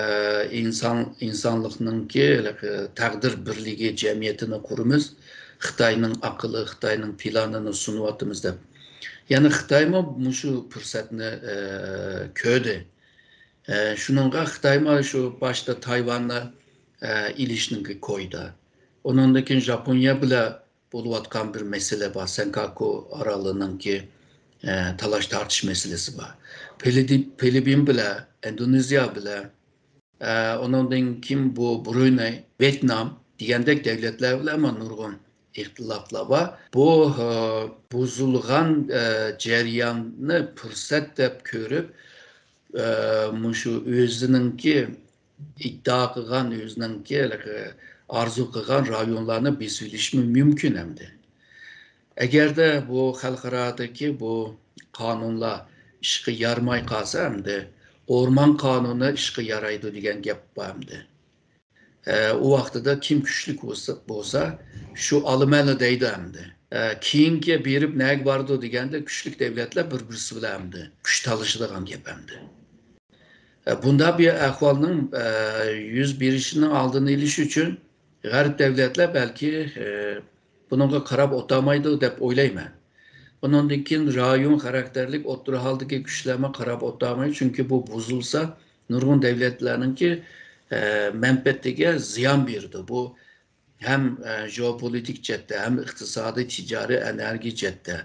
ئىنسان، ئىنسانلىقنىڭكى، ئە، تەقدىر بىرلىكى جەمئىيىتىنى قۇرىمىز. خىتاينىڭ ئەقلى، خىتاينىڭ پىلانىنى سۇنۇۋاتىمىز دەپ. يەنى خىتايمۇ مۇشۇ پۇرسەتنى، ئە، كۆردى. ئە، شۇنىڭغا خىتايمۇ شۇ باشتا تايۋاننى، ئە، ئېلىشنىڭكى كويىدا. ئۇنىڭدىن كېيىن ژاپونىيە بىلەن بولۇۋاتقان بىر مەسىلە بار، سەنكاكۇ ئارالىنىڭكى، ئە، تالاش تارتىش مەسىلىسى بار. فىلىدىپ-، فىلىپپىن بىلەن، ئىندونېزىيە بىلەن، ئە، ئۇنىڭدىن كېيىن بۇ برۇنەي، ۋيېتنام دېگەندەك دۆلەتلەر بىلەن مانا نۇرغۇن ئىختىلاپلار بار. بۇ، ئە، بۇزۇلغان، ئە، جەرياننى پۇرسەت دەپ كۆرۈپ، ئە، مۇشۇ ئۆزىنىڭكى ئىددىئا قىلغان، ئۆزىنىڭكى ھېلىقى ئارزۇ قىلغان رايونلارنى بېسىۋېلىشمۇ مۇمكىن ئەمدى. ئەگەردە بۇ خەلقئارادىكى بۇ قانۇنلار ئىشقا يارىماي قالسا، ئەمدى ئورمان قانۇنى ئىشقا يارايدۇ دېگەن گەپ بار ئەمدى. ئە، ئۇ ۋاقتىدا كىم كۈچلۈك بولسا، بولسا، شۇ ئالىمەنلا دەيدۇ ئەمدى. ئە، كېيىنكى بېرىپ نەگە بارىدۇ دېگەندە، كۈچلۈك دەۋلەتلەر بىر-بىرسى بىلەن ئەمدى كۈچ تالىشىدىغان گەپ ئەمدى. ئە، بۇنداق بىر ئەھۋالنىڭ، ئە، يۈز بېرىشىنىڭ ئالدىنى ئېلىش ئۈچۈن غەرب دەۋلەتلەر بەلكى، ئە، بۇنىڭغا قاراپ ئولتۇرمايدۇ دەپ ئويلايمەن. ئۇنىڭدىن كېيىن رايون خاراكتېرلىك ئوتتۇرا ھالدىكى كۈچلەرمۇ قاراپ ئولتۇرمايدۇ، چۈنكى بۇ بۇزۇلسا نۇرغۇن دەۋلەتلەرنىڭكى، ئە، مەنپەئەتىگە زىيان بېرىدۇ. بۇ ھەم، ئە، ژېئوپولىتىك جەھەتتە، ھەم ئىقتىسادىي، تىجارىي، ئېنېرگىيە جەھەتتە،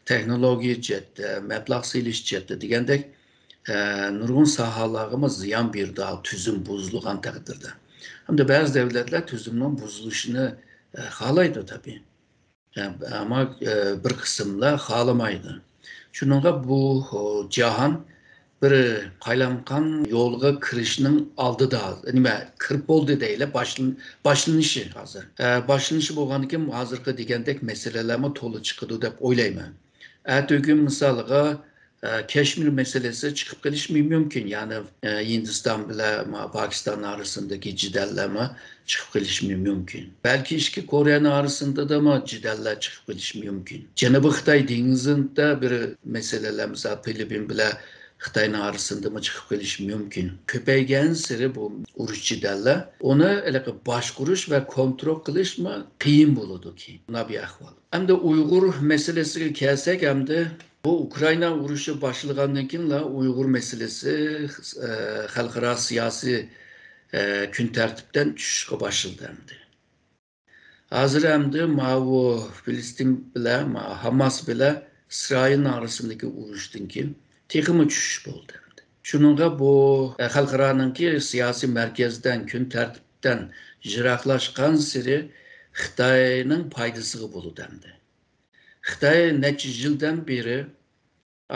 تېخنولوگىيە جەھەتتە، مەبلەغ سېلىش جەھەتتە دېگەندەك، ئە، نۇرغۇن ساھەلەرگىمۇ زىيان بېرىدۇ، تۈزۈم بۇزۇلغان تەقدىردە. ھەمدە بەزى دەۋلەتلەر تۈزۈمنىڭ بۇزۇلۇشىنى، ئە، خالايدۇ تەبىئىي. ئە، ئەمما، ئە، بىر قىسىملار خالىمايدۇ. شۇنىڭغا بۇ، ئۇ، جاھان بىر قايلامقان يولغا كىرىشنىڭ ئالدىدا، نېمە، كىرىپ بولدى دەيلى، باشلىن-، باشلىنىشى ھازىر. ئە، باشلىنىشى بولغاندىكىن ھازىرقى دېگەندەك مەسىلىلەرمۇ تولا چىقىدۇ دەپ ئويلايمەن. ئەتىگۈن مىسالىغا، ئە، كەشمىر مەسىلىسى چىقىپ قېلىشى مۇمكىن. يەنى، ئە، ھىندىستان بىلەن ما-، پاكىستان ئارىسىندىكى جېدەللەرمۇ چىقىپ قېلىشى مۇمكىن. بەلكى ئىككى كورېيەنىڭ ئارىسىندىمۇ جېدەللەر چىقىپ قېلىشى مۇمكىن. جەنۇبىي خىتاي دېڭىزىدا بىر مەسىلىلەر، مىسال، فىلىپپىن بىلەن خىتاينىڭ ئارىسىندىمۇ چىقىپ قېلىشى مۇمكىن. كۆپەيگەنسېرى بۇ ئۇرۇش جېدەللەر، ئۇنى ھېلىقى باشقۇرۇش ۋە كونترول قىلىشمۇ قىيىن بولىدۇ كېيىن. مۇنداق بىر ئەھۋال. ئەمدى ئۇيغۇر مەسىلىسىگە كەلسەك، ئەمدى بۇ ئۇكرائىنا ئۇرۇشى باشلىغاندىن كېيىنلا ئۇيغۇر مەسىلىسى، ئە، خەلقئارا سىياسىي، ئە، كۈن تەرتىپتىن چۈشۈشكە باشلىدى ئەمدى. ھازىر ئەمدى ماۋۇ فىلىستىن بىلەن، ما-، ھاماس بىلەن ئىسرائىلنىڭ ئارىسىندىكى ئۇرۇشتىن كېيىن تېخىمۇ چۈشۈش بولدى ئەمدى. شۇنىڭغا بۇ، ئە، خەلقئارانىڭكى سىياسىي مەركەزدىن، كۈن تەرتىپتىن يىراقلاشقانسېرى خىتاينىڭ پايدىسىغا بولىدۇ ئەمدى. خىتاي نەچچە يىلدىن بېرى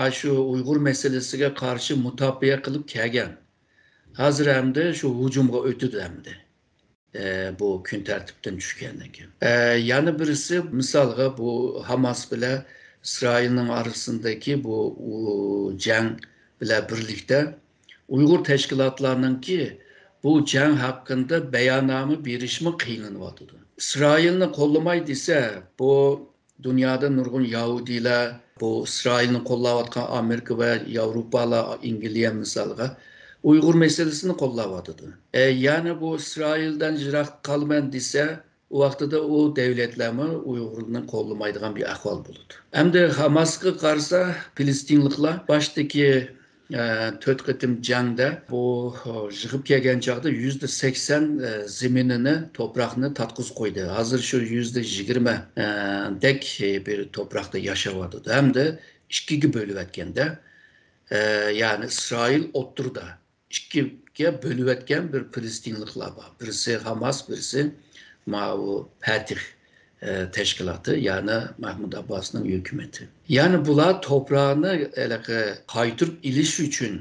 ئاشۇ ئۇيغۇر مەسىلىسىگە قارشى مۇداپىئە قىلىپ كەلگەن. ھازىر ئەمدى شۇ ھۇجۇمغا ئۆتىدۇ ئەمدى. ئە، بۇ كۈن تەرتىپتىن چۈشكەندىن كېيىن. ئە، يەنە بىرسى، مىسالغا، بۇ ھاماس بىلەن ئىسرائىلنىڭ ئارىسىندىكى بۇ، ئۇ، جەڭ بىلەن بىرلىكتە ئۇيغۇر تەشكىلاتلارنىڭكى بۇ جەڭ ھەققىدە باياننامە بېرىشمۇ قىينىلىۋاتىدۇ. ئىسرائىلنى قوللىماي دېسە، بۇ دۇنيادا نۇرغۇن يەھۇدىيلار، بۇ ئىسرائىلنى قوللاۋاتقان ئامېرىكا ۋە ياۋروپالار، ئەنگلىيە مىسالغا، ئۇيغۇر مەسىلىسىنى قوللاۋاتىدۇ. ئە، يەنى بۇ ئىسرائىلدىن يىراق قالىمەن دېسە، ئۇ ۋاقتىدا ئۇ دەۋلەتلەرمۇ ئۇيغۇرنى قوللىمايدىغان بىر ئەھۋال بولىدۇ. ئەمدى ھاماسقا قارىسا، فىلىستىنلىقلار باشتىكى ئە، تۆت قېتىم جەڭدە بۇ، ئە، يىغىپ كەلگەن چاغدا يۈزدە سەكسەن، ئە، زېمىنىنى، توپراقنى تارتقۇزۇپ قويدى. ھازىر شۇ يۈزدە يىگىرمە، ئە، دەك بىر توپراقتا ياشاۋاتىدۇ. ھەمدە ئىككىگە بۆلۈۋەتكەندە، ئە، يەنى ئىسرائىل ئوتتۇرىدا ئىككىگە بۆلۈۋەتكەن بىر پىلىستىنلىقلار بار. بىرسى ھاماس، بىرسى ماۋۇ پەتىھ، ئە، تەشكىلاتى، يەنى مەھمۇد ئابباسنىڭ ھۆكۈمىتى. يەنى بۇلار توپراقنى ھېلىقى قايتۇرۇپ ئېلىش ئۈچۈن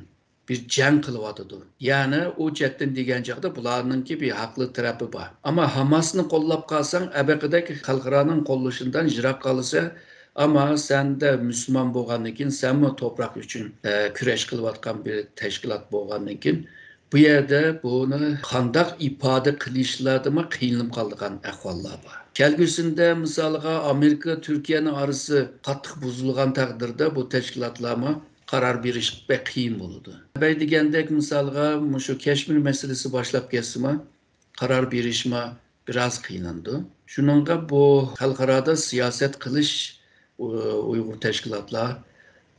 بىر جەڭ قىلىۋاتىدۇ. يەنى ئۇ چەتتىن دېگەن چاغدا بۇلارنىڭكى بىر ھەقلىق تەرىپى بار. ئەمما ھاماسنى قوللاپ قالساڭ، ئەبەقىدەك خەلقئارانىڭ قوللىشىدىن يىراق قالىسەن، ئەمما سەندە مۇسۇلمان بولغاندىن كېيىن، سەنمۇ توپراق ئۈچۈن، ئە، كۈرەش قىلىۋاتقان بىر تەشكىلات بولغاندىن كېيىن، بۇ يەردە بۇنى قانداق ئىپادە قىلىشلاردىمۇ قىينىلىپ قالىدىغان ئەھۋاللار بار. كەلگۈسىدە، مىسالغا، ئامېرىكا، تۈركىيەنىڭ ئارىسى قاتتىق بۇزۇلغان تەقدىردە، بۇ تەشكىلاتلارمۇ قارار بېرىش بەك قىيىن بولىدۇ. بەي دېگەندەك، مىسالغا، مۇشۇ كەشمىر مەسىلىسى باشلاپ كەتسىمۇ، قارار بېرىشمۇ بىراز قىينىلىدۇ. شۇنىڭغا بۇ خەلقئارادا سىياسەت قىلىش، ئۇ-، ئۇيغۇر تەشكىلاتلار،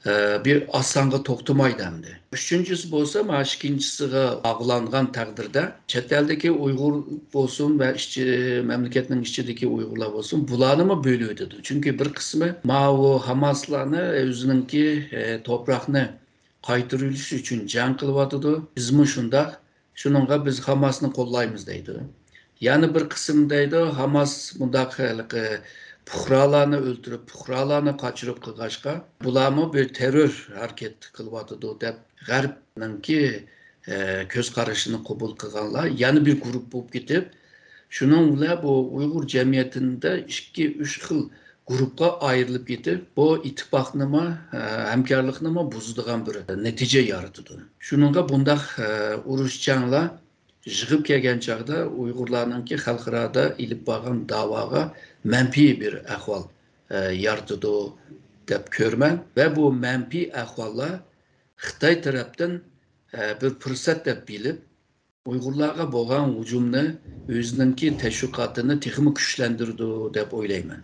ئە، بىر ئاز سانغا توختىمايدۇ ئەمدى. ئۈچىنچىسى بولسا، مانا ئىككىنچىسىغا باغلانغان تەقدىردە، چەت ئەلدىكى ئۇيغۇر بولسۇن ۋە ئىچى، مەملىكەتنىڭ ئىچىدىكى ئۇيغۇرلار بولسۇن، بۇلارنىمۇ بۆلۈۋېتىدۇ. چۈنكى بىر قىسمى ماۋۇ ھاماسلارنى ئۆزىنىڭكى، ئە، توپراقنى قايتۇرۇۋېلىش ئۈچۈن جەڭ قىلىۋاتىدۇ. بىزمۇ شۇنداق. شۇنىڭغا بىز ھاماسنى قوللايمىز دەيدۇ. يەنە بىر قىسىم دەيدۇ، ھاماس مۇنداق ھېلىقى پۇقرالارنى ئۆلتۈرۈپ، پۇقرالارنى قاچۇرۇپ قىلغاچقا، بۇلارمۇ بىر تېررور ھەرىكەت قىلىۋاتىدۇ دەپ غەربنىڭكى، ئە، كۆز قارىشىنى قوبۇل قىلغانلار يەنە بىر گۇرۇپ بولۇپ كېتىپ، شۇنىڭ بىلەن بۇ ئۇيغۇر جەمئىيىتىدە ئىككى، ئۈچ خىل گۇرۇپقا ئايرىلىپ كېتىپ، بۇ ئىتتىپاقنىمۇ، ئە، ھەمكارلىقنىمۇ بۇزىدىغان بىر نەتىجە يارىتىدۇ. شۇنىڭغا بۇنداق، ئە، ئۇرۇش جەڭلەر يىغىپ كەلگەن چاغدا ئۇيغۇرلارنىڭكى خەلقئارادا ئېلىپ بارغان داۋاغا مەنپىي بىر ئەھۋال، ئە، يارىتىدۇ دەپ كۆرىمەن. ۋە بۇ مەنپىي ئەھۋاللار خىتاي تەرەپتىن، ئە، بىر پۇرسەت دەپ بىلىپ، ئۇيغۇرلارغا بولغان ھۇجۇمنى ئۆزىنىڭكى تەشۋىقاتىنى تېخىمۇ كۈچلەندۈرىدۇ دەپ ئويلايمەن.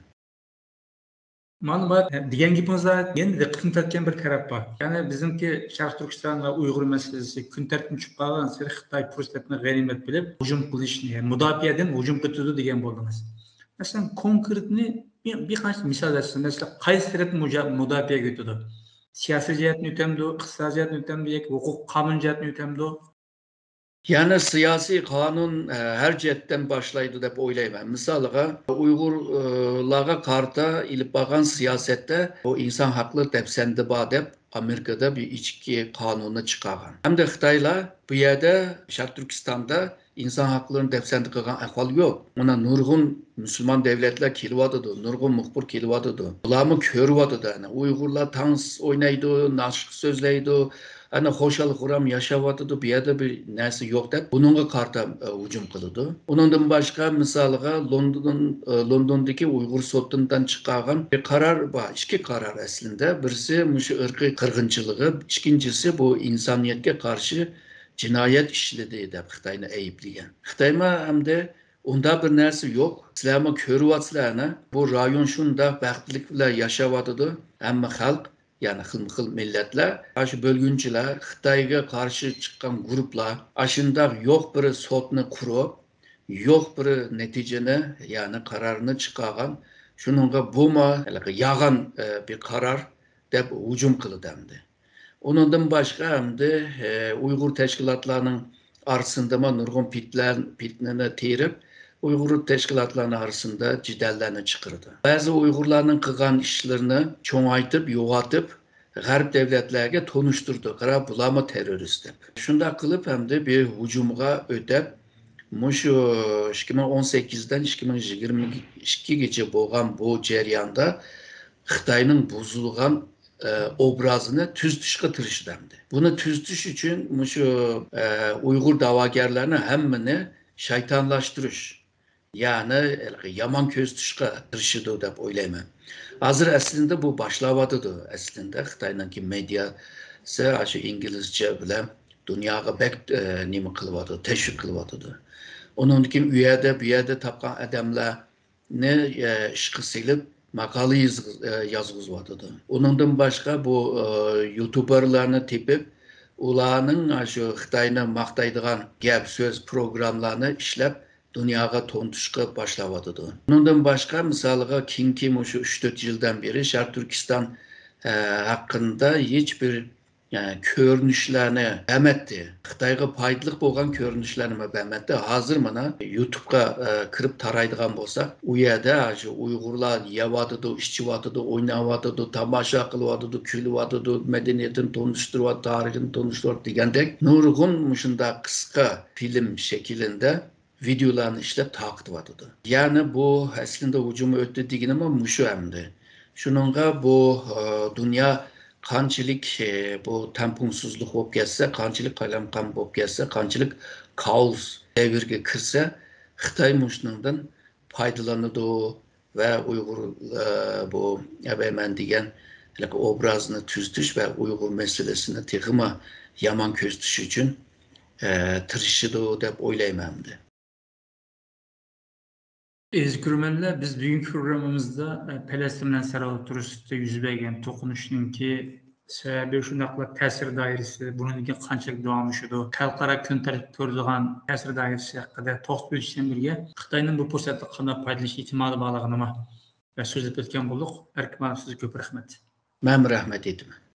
مانا بۇ دېگەن گېپىڭىزدە يەنە دىققىتىمنى تارتقان بىر تەرەپ بار. يەنى بىزنىڭكى شەرقىي تۈركىستان ۋە ئۇيغۇر مەسىلىسى كۈن تەرتىپتىن چۈشۈپ قالغان سېرى خىتاي پۇرسەتنى غەنىيمەت بىلىپ ھۇجۇم قىلىشنى، يەنى مۇداپىئەدىن ھۇجۇم قىلىۋاتىدۇ دېگەن بولدىڭىز. مەسىلەن، كونكرېتنى بىر، بىر قانچە مىسال ئېيتسىڭىز، مەسىلەن، قايسى تەرەپنى مۇجا-، مۇداپىئەگە ئۆتىدۇ؟ سىياسىي جەھەتتىن ئۆتەمدۇ، ئىقتىسادىي جەھەتتىن ئۆتەمدۇ ياكى ھوقۇق قانۇن جەھەتتىن ئۆتەمدۇ؟ يەنى سىياسىي قانۇن، ئە، ھەر جەھەتتىن باشلايدۇ دەپ ئويلايمەن. مىسالىغا، ئۇيغۇرلارغا قارىتا ئېلىپ بارغان سىياسەتتە بۇ ئىنسان ھەقلىرى دەپسەندە بار دەپ ئامېرىكىدا بىر ئىچكى قانۇننى چىقارغان. ھەمدە خىتايلار بۇ يەردە شەرقىي تۈركىستاندا ئىنسان ھەقلىرىنى دەپسەندە قىلغان ئەھۋال يوق. مانا نۇرغۇن مۇسۇلمان دەۋلەتلەر كېلىۋاتىدۇ، نۇرغۇن مۇخبىر كېلىۋاتىدۇ. بۇلارمۇ كۆرۈۋاتىدۇ. ئەنە ئۇيغۇرلار تانسا ئوينايدۇ، ناشىق سۆزلەيدۇ، ئەنە خۇشال-خۇرام ياشاۋاتىدۇ، بۇ يەردە بىر نەرسە يوق دەپ، بۇنىڭغا قارىتا، ئە، ھۇجۇم قىلىدۇ. ئۇنىڭدىن باشقا، مىسالىغا، لوندون، ئە، لوندوندىكى ئۇيغۇر سوتىدىن چىقارغان بىر قارار بار، ئىككى قارار ئەسلىندە. بىرسى مۇشۇ ئىرقىي قىرغىنچىلىقى، ئىككىنچىسى بۇ ئىنسانىيەتكە قارشى جىنايەت ئىشلىدى دەپ خىتاينى ئەيىبلىگەن. خىتايمۇ ئەمدى ئۇنداق بىر نەرسە يوق. سىلەرمۇ كۆرۈۋاتىسىلەر، ئەنە، بۇ رايون شۇنداق بەختلىك بىلەن ياشاۋاتىدۇ. ھەممە خەلق، يەنى خىلمۇ خىل مىللەتلەر، ئاشۇ بۆلگۈنچىلەر، خىتايغا قارشى چىققان گۇرۇپلار ئاشۇنداق يوق بىر سوتنى قۇرۇپ، يوق بىر نەتىجىنى، يەنى قارارنى چىقارغان. شۇنىڭغا بۇمۇ ھېلىقى يالغان، ئە، بىر قارار دەپ ھۇجۇم قىلىدۇ ئەمدى. ئۇنىڭدىن باشقا ئەمدى، ئە، ئۇيغۇر تەشكىلاتلارنىڭ ئارىسىندىمۇ نۇرغۇن پىتلەر-، پىتنىنى تېرىپ، ئۇيغۇر تەشكىلاتلارنىڭ ئارىسىندا جېدەللەرنى چىقىرىدۇ. بەزى ئۇيغۇرلارنىڭ قىلغان ئىشلىرىنى چوڭايتىپ، يوغىتىپ، غەرب دەۋلەتلەرگە تونۇشتۇرىدۇ. قارا، بۇلارمۇ تېررورىست دەپ. شۇنداق قىلىپ، ئەمدى بىر ھۇجۇمغا ئۆتۈپ، مۇشۇ ئىككى مىڭ ئون سەككىزدىن ئىككى مىڭ يىگىرمە ئىككىگىچە بولغان بۇ جەرياندا خىتاينىڭ بۇزۇلغان ئە، ئوبرازىنى تۈزىتىشقا تىرىشىدۇ ئەمدى. بۇنى تۈزىتىش ئۈچۈن مۇشۇ، ئە، ئۇيغۇر داۋاگەرلەرنى ھەممىنى شەيتانلاشتۇرۇش، يەنى يامان كۆرسىتىشقا تىرىشىدۇ دەپ ئويلايمەن. ھازىر ئەسلىندە بۇ باشلاۋاتىدۇ. ئەسلىندە خىتاينىڭكى مېدىياسى ئاشۇ ئىنگلىزچە بىلەن دۇنياغا بەك، ئە، نېمە قىلىۋاتىدۇ، تەشۋىق قىلىۋاتىدۇ. ئۇنىڭدىن كېيىن ئۇ يەردە، بۇ يەردە تاپقان ئادەملەر نى، ئە، ئىشقا سېلىپ ماقالە يېزىغ-، ئە، يازغۇزۇۋاتىدۇ. ئۇنىڭدىن باشقا بۇ، ئە، يۇتۇبېرلارنى تېپىپ، ئۇلارنىڭ، ئە، شۇ خىتاينى ماختايدىغان گەپ سۆز پروگراممىلارنى ئىشلەپ دۇنياغا تونۇتۇشقا باشلاۋاتىدۇ. ئۇنىڭدىن باشقا مىسالىغا كېيىنكى مۇشۇ ئۈچ تۆت يىلدىن بېرى شەرقىي تۈركىستان، ئە، ھەققىندە ھېچبىر يەنى كۆرۈنۈشلەرنى بەرمەتتى. خىتايغا پايدىلىق بولغان كۆرۈنۈشلەرنىمۇ بەرمەتتى. ھازىر مانا يۇتۇبقا، ئە، كىرىپ تارايدىغان بولساق، ئۇ يەردە شۇ ئۇيغۇرلار يەۋاتىدۇ، ئىچىۋاتىدۇ، ئويناۋاتىدۇ، تاماشا قىلىۋاتىدۇ، كۈلۈۋاتىدۇ، مەدەنىيىتىنى تونۇشتۇرۇۋاتىدۇ، تارىخىنى تونۇشتۇرۇۋاتىدۇ دېگەندەك نۇرغۇن مۇشۇنداق قىسقا فىلىم شەكلىدە ۋىدېئولارنى ئىشلەپ تارقىتىۋاتىدۇ. يەنى بۇ ئەسلىدە ھۇجۇم ئۆتتى دېگىنىمۇ مۇشۇ ئەمدى. شۇنىڭغا بۇ، ئە، دۇنيا قانچىلىك، ئە، بۇ تەڭپۇڭسىزلىق بولۇپ كەتسە، قانچىلىك قالايمىقان بولۇپ كەتسە، قانچىلىك كائوس دەۋرگە كىرسە، خىتاي مۇشۇنىڭدىن پايدىلىنىدۇ ۋە ئۇيغۇر، ئە، بۇ ئەبەيمەن دېگەن ھېلىقى ئوبرازنى تۈزىتىش ۋە ئۇيغۇر مەسىلىسىنى تېخىمۇ يامان كۆرسىتىش ئۈچۈن، ئە، تىرىشىدۇ دەپ ئويلايمەن ئەمدى. ئەزىز كۆرۈرمەنلەر، بىز بۈگۈنكى پروگراممىمىزدا، ئە، پەلەستىن بىلەن ئىسرائىل ئوتتۇرىسىدا يۈز بەرگەن توقۇنۇشنىڭكى سەۋەبى شۇنداقلا تەسىر دائىرىسى بۇنىڭدىن كېيىن قانچىلىك داۋاملىشىدۇ، خەلقئارا كۈن تەرتىپتە كۆرۈلىدىغان تەسىر دائىرىسى ھەققىدە توختىلىش بىلەن بىرگە، خىتاينىڭ بۇ پۇرسەتتىن قانداق پايدىلىنىش ئېھتىمالى بارلىقىنىمۇ سۆزلەپ ئۆتكەن بولدۇق. ئەركىن مۇئەللىم، سىزگە كۆپ رەھمەت. مەنمۇ رەھمەت ئېيتىمەن.